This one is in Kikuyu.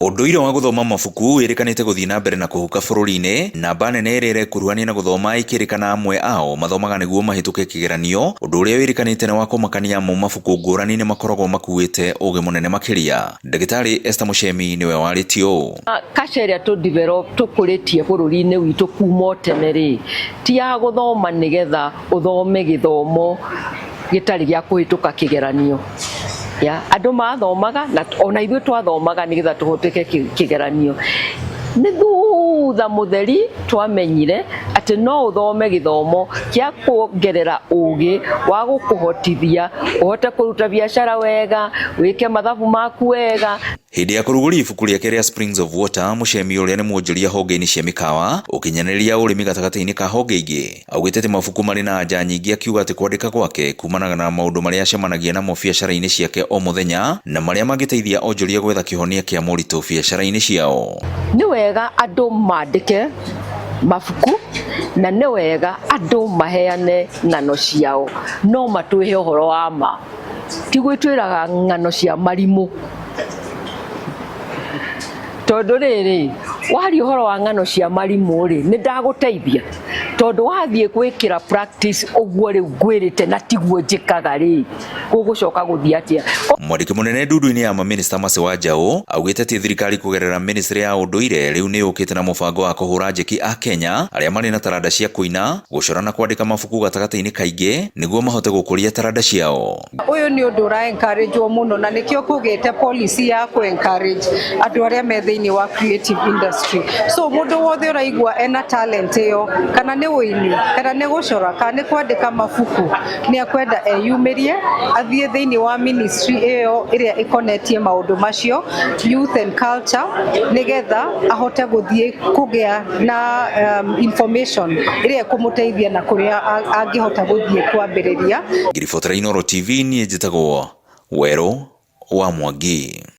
Ũndũire wa gũthoma mabuku wĩrĩkanĩte gũthiĩ na mbere na kũhuka bũrũri-inĩ, namba nene ĩrĩa ĩrekuruhania na gũthoma ĩkĩrĩkana amwe ao mathomaga nĩguo mahĩtũke kĩgeranio, ũndũ ũrĩa wĩrĩkanĩte nĩ wa kũmakania amu mabuku ngũrani nĩ makoragwo makuĩte ũgĩ mũnene makĩria. Ndagĩtarĩ Esther Mũcemi nĩwe warĩtie ũũ. Culture ĩrĩa tũ develop tũkũrĩtie bũrũri-inĩ witũ kuma o tene rĩ, ti ya gũthoma nĩgetha ũthome gĩthomo gĩtarĩ gĩa kũhĩtũka kĩgeranio. Ya, andũ mathomaga na ona ithuĩ twathomaga nĩgetha tũhĩtũke kĩgeranio. Nĩ thutha mũtheri twamenyire atĩ no ũthome gĩthomo kĩa kuongerera ũgĩ wa gũkũhotithia ũhote kũruta biacara wega, wĩke mathabu maku wega. Hĩndĩ ya kũrugũria ibuku rĩake rĩa Springs of Water, Mũcemi ũrĩa nĩ mwonjoria honge-inĩ cia mĩkawa, ũkinyanĩria ũrĩmi gatagatĩ-inĩ ka honge ingĩ, augĩte atĩ mabuku marĩ na anja nyingĩ akiuga atĩ kwandĩka gwake kumanaga na maũndũ marĩa acemanagia namo biacara-inĩ ciake o mũthenya na marĩa mangĩteithia onjoria gwetha kĩhonia kĩa moritũ biacara-inĩ ciao. Nĩ wega andũ mandĩke mabuku na nĩ wega andũ maheane ng'ano ciao, no matwĩhe ũhoro wa ma, ti gwĩtwĩraga ng'ano cia marimũ. Tondũ rĩrĩ, waria ũhoro wa ng'ano cia marimũ rĩ, nĩ ndagũteithia? Tondũ wathiĩ gwĩkĩra practice ũguo rĩu ngwĩrĩte na tiguo njĩkaga rĩ, gũgũcoka gũthiĩ atĩa? Mwandĩki mũnene ndundu-inĩ ya mamĩnĩsta Mercy Wanjaũ augĩte atĩ thirikari kũgerera mĩnĩstrĩ ya ũndũire rĩu nĩ yũkĩte na mũbango wa kũhũra njeki a Kenya arĩa marĩ na taranda cia kũina, gũcora na kwandĩka mabuku gatagatĩ-inĩ kaingĩ nĩguo mahote gũkũria taranda ciao. Ũyũ nĩ ũndũ ũra encourage mũno na nĩkĩo kũgĩte policy ya kũ encourage andũ arĩa me thĩinĩ wa creative industry. So mũndũ wothe ũraigua ena talent ĩyo, kana nĩ ũini, kana nĩ gũcora, kana nĩ kwandĩka mabuku, nĩ akwenda eyumĩrie athiĩ thĩinĩ wa ministry ĩyo ĩrĩa ĩkonetie maũndũ macio, youth and culture, nĩgetha ahote gũthiĩ kũgĩa na information ĩrĩa ĩkũmũteithia na kũrĩa angĩhota gũthiĩ kwambĩrĩria. Ngĩribotera Inooro TV niĩ njĩtagwo Werũ wa Mwangi.